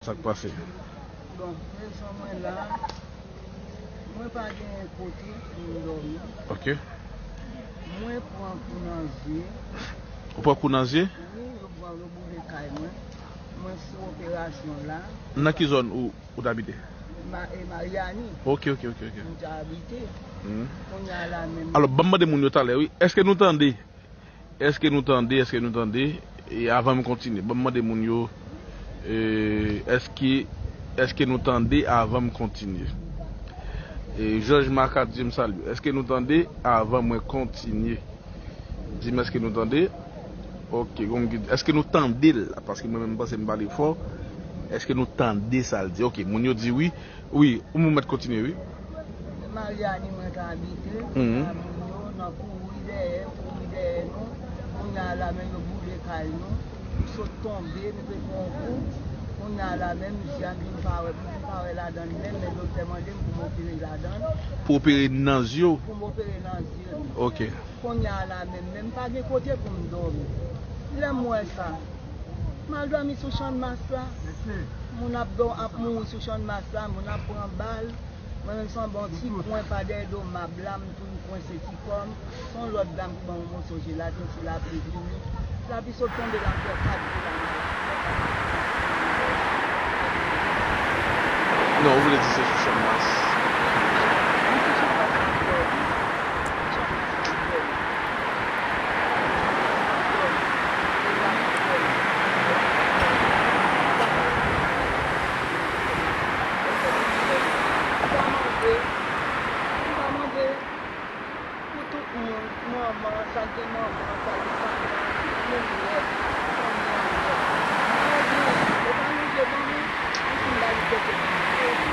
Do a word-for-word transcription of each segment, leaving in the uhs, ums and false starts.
Sa k pase? Bon, rezon mwen la, mwen pa gen kote pou m dòmi. Ok. Mwen pran kou nan zye. Ou pran kou nan zye? Wi, yo, yo boule kay mwen. Mwen sou operasyon la. Nan ki zòn ou, ou t abite? Ma, e Maryani. Ok, ok, ok, ok. M te abite. Hmm. Kounye a la menm. Alò, ban m mande moun yo talè, wi. Èske nou tande? Èske nou tande? Èske nou tande? E avan m kontinye, ban m mande moun yo, e, èske, èske nou tande avan m kontinye? E, Jòj Maka di m salye. Èske nou tande avan mwen kontinye? Di m èske nou tande? Ok, gon moun ki di, èske nou tande l? Paske mwen menm m panse m pale fò. Èske nou tande sa l di? Ok, moun yo di wi. Wi, ou mèt kontinye, wi. Maryani mwen ka abite, mhm, a moun yo nan kouri dèyè, kouri dèyè nou. Kounye a la menm yo boule kay nou. M sot tonbe, m te pran kou. Kounye a la menm, zye a m vin pa wè, m vin pa wè ladan l menm, men doktè mande m pou m opere ladan l. Pou opere nan zye w? Pou m opere nan zye m. Ok. Kounye a la menm, menm pa gen kote pou m dòmi. Lè m wè sa, m al dòmi sou Channmas la. Moun ap dò-, ap mouri sou Channmas la, moun ap pran bal. Mwen menm se yon bon ti kwen pa dèyè do m ap la, m tounen kwense ti kò m. Se yon lòt dam ki ban m yon moso jelatin sou lapli vini. Lapli sot tonbe la, m fè kat jou la nan lapli. Non, ou vle di se sou Channmas. Wi, sou Channmas m ap dòmi. Pou tout moun, manman, sa k gen manman, sa k gen papa, moun nèf, fanmi an nèf. Yo pa manje ban mwen, m fin ba li kèk epi m dòmi.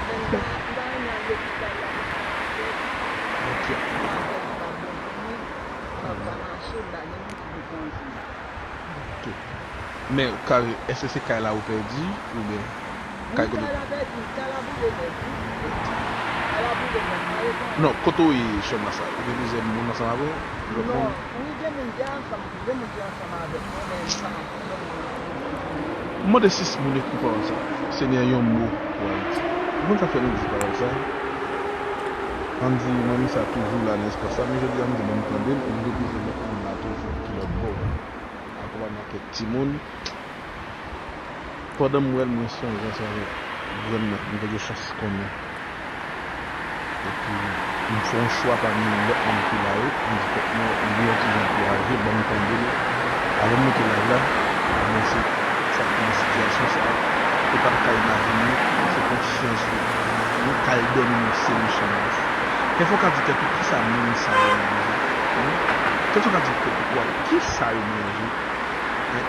Men m pa, m pa renmen al lopital la pou sa mache. Ok. M pa fè li pa bon pou mwen. M ap ka mache, m pa gen moun ki pou konduit. Ok. Men, kay, èske se kay la ou pèdi, oubyen kay kote? Wi, kay la pèdi, kay la boule nèt, wi. Kay la boule nèt, pa reponn. Non, kote w ye, Channmas la? Ou gen plizyè moun ansanm avè w? Lòt moun? Non, wi, gen moun ki ansanm, gen moun ki ansanm avèk mwen, men m pa, m pa. M mande sis moun yo ki pawòl sa. Senyè, yon mo pou Ayiti. Ou konn sa k fè nou di pawòl sa? Ann di, manmi sa toujou la nan espas la, men jodi a m di, bon, m tande l, epi gen plizyè lòt moun la toujou ki lòt bò. Akonpanye ak kèk timoun. Pandan m wè l, mwen sonje ansanm avèk grann mwen, m te gen chans konnen. Epi, m fè yon chwa pami lòt moun ki la yo, m di tèt mwen, li yon ti jan pi aje, ban m tande l. Avan m moute live la, mwen se sa ki nan sitiyasyon sa a, ou pa t ka imajine, se konsyans ou, ou ka al dòmi nan seri chan. Kèfwa w ka di tèt ou, kisa moun sa yo manje? Kèfwa w ka di tèt ou, waw, kisa yo manje?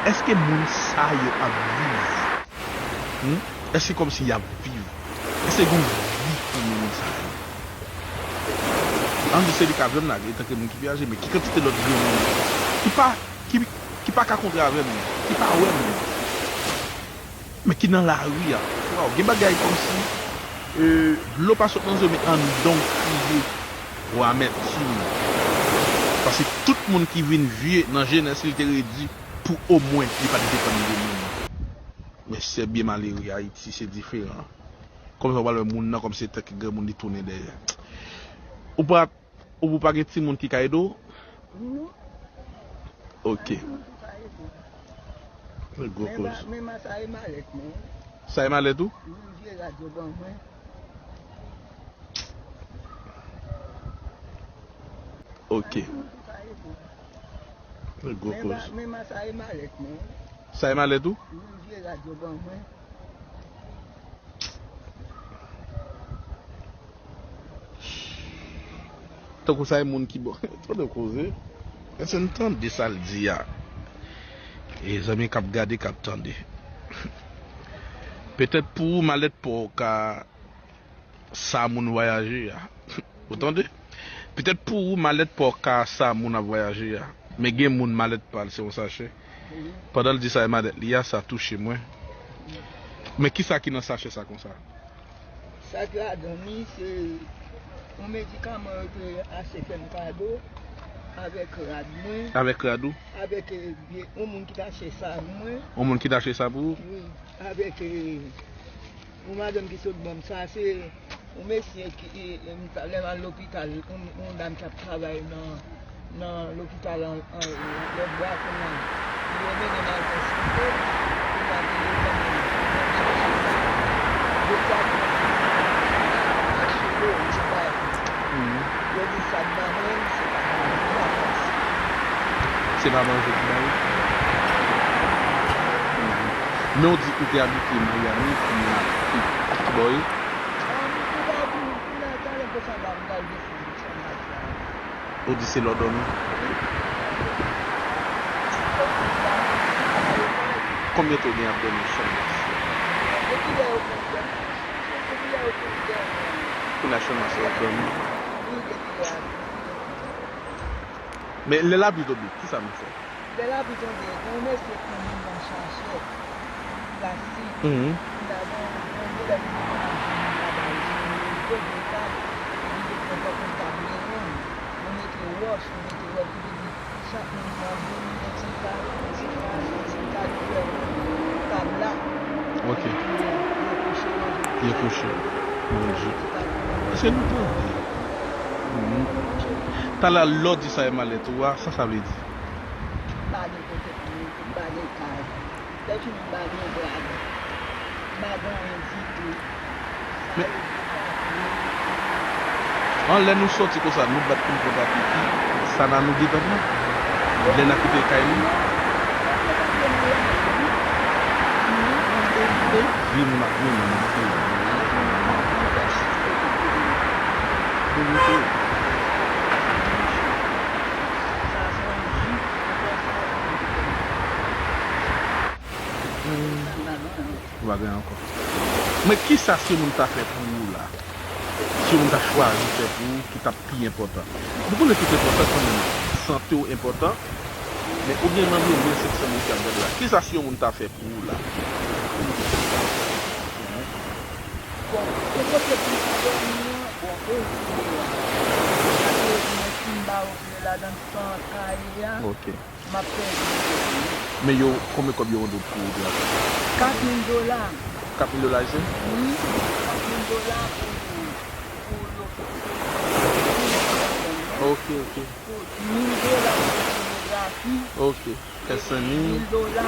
Èske moun sa yo ap viv? Hmm? Èske kòmsi y ap viv? Èske gen vi pou moun sa yo? Ann di se li k ap jwenn la, etanke moun ki pi aje, men ki kantite lòt granmoun ki pa, ki, ki pa ka kontre avè m, ki pa wè m, men ki nan lari a? Waw, gen bagay kòmsi, e, dlo pa sot nan zye, men anndan w kriye. Ou amètim. Paske tout moun ki vin vye nan jenès li te redi pou omwen li pa t depann de moun. Men se byen malere, Ayiti se diferan. Kòmsi w pral wè moun nan kòmsi etanke granmoun li tounen dèyè. Ou pa, ou pa gen timoun ki ka ede w? Non. Ok. Gwo koz. Men ma sa e malèt mwen. Sa e malèt ou? Wi, m vye rad yo ban mwen. Ok. Gwo koz. Men ma sa e malèt mwen. Sa e malèt ou? Wi, m vye rad yo ban mwen. Tankou sa e moun ki bon. Tande koze. Èske n tande sa l di a? E zanmi k ap gade, k ap tande. Petèt pou ou, malèt pa w ka sa moun vwayaje a. Ou tande? Petèt pou ou, malèt pa w ka sa moun ap vwayaje a. Men gen moun malèt pa l se yon sachè. Pandan l di sa e malèt li a, sa touche mwen. Men kisa ki nan sachè sa konsa? Sa k ladan li, se yon medikaman yo te achte fè m kado. Avèk rad mwen. Avèk rad ou? Avèk, eh, byen, yon moun ki t achte sa pou mwen. Yon moun ki t achte sa pou ou? Wi, avèk, eh, yon madanm ki sot ban m sa, se yon mesye ki, eh, eh, m ta, lè m al lopital, yon, yon dam k ap travay nan, nan lopital an, an, eh, Lòtbwa kounye a. Li te mennen m al konsilte, kounye a, li te di, "Doktè a di, achte dlo, li se pa." Mhm. Yo di sa nan men l, se pa manje, se pa manje. Se pa manje ki ba yo. Mhm. Men w di ou te abite Miami, kounye a, ki, ki bò ye? Ou di se lè w dòmi? Konbyen tan w gen ap dòmi chanm nan? Kounye a chanm nan se w ap dòmi? Men lè lapli tonbe, kisa nou fè? Lè lapli tonbe, gen yon mesye ki konn vin ban m chachèt plastik. Mhm. Kounye a gen yon, gen yon modèl ki te konn ap vin anba je nou, li te gen tab, li te pran tankou tab leyon, nou mete wòch, nou mete wòch, li te di, chak moun pran de mil, yon ti tab, yon ti tab, yon ti tab, li fè tab la. Ok. Epi yo, yo kouche manje. Yo kouche manje. Se nou tou. Mhm. Talè a lè w di sa e malèt ou a, sa sa vle di? M pa gen kote pou m rete, m pa gen kay. Lè fini m pa gen rad. M pa gen anyen ditou. Sa yo di sa vre. An, lè nou sòti konsa, nou bat pou n pran papye ki sa nan nou gentan pran. Lè n a kite kay nou. Vye moun ap mennen nou. Verite. Ou pa gen ankò. Men kisa si yon moun ta fè pou ou la? Si yon moun ta chwazi fè pou ou, ki t ap pi enpòtan? Nou konnen tout enpòtan kanmenm. Sante w enpòtan, men ou gen nan de mil senk san moun ki ap gade la. Kisa si yon moun ta fè pou ou la? Bon, se kote pou m ta dòmi an, bon, e vre a. Paske mwen fin ba yo vre ladan tan kay la. Ok. M ap pèdi. Men yo, konbyen kòb yo mande w pou ou? Kat mil dola. Kat mil dola ayisyen? Wi, kat mil dola pou, pou lo-, pou, pou, ok, ok. Pou mil dola pou fotografi. Ok. Kèt san mil. Mil dola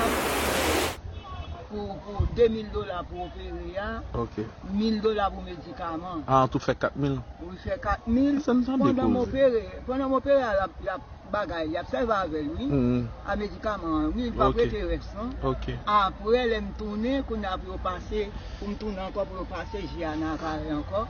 pou, pou, pou de mil dola pou opere a. Ok. Mil dola pou medikaman. Ah, an tou fè kat mil? Wi, fè kat mil. Sa n tande koze. Pandan m opere, pandan m opere a, l ap, l ap bagay, li ap sèvi avè l, wi. Mhm. A medikaman an, wi, li p ap rete rès, non. Ok. Apre, lè m tounen, kounye a pou yo pase, pou m tounen ankò, pou yo pase je a nan aparèy ankò,